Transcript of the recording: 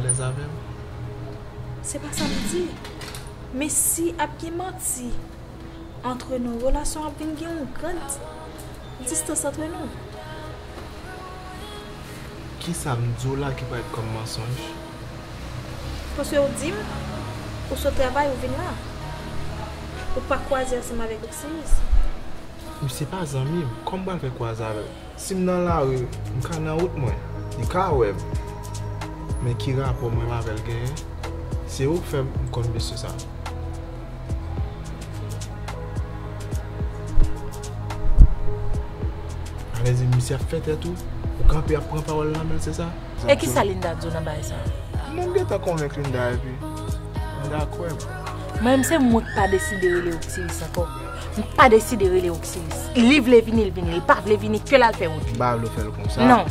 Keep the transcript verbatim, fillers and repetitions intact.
Alèz avè m. Se pa sa m di. Men si ap gen manti antre nou, relasyon ap vin gen yon gran distans antre nou. Kisa m di w la ki parèt kòm mansonj? Paske ou di m, ou sot travay, ou vin la. Ou pa kwaze ansanm avèk Oksiris. Misye pa zanmi m, kòman m pral fè kwaze avè l? Si m nan lari, m ka nan wout mwen, li ka wè m. Men ki rapò mwen avè l genyen? Se ou k fè m konn mesye sa. Alèz, misye ap fè tèt ou, ou kanpe ap pran pawòl nan men l, se sa? E kisa Linda di w nan bagay sa? Mwen gentan konvenk Linda epi Linda kwè m. Mwen menm se mwen k pa deside rele Oksiris ankò. M pa deside rele Oksiris. Li vle vini, l vini. Li pa vle vini, ke l al fè wout li. M pa vle w fè l konsa. Non.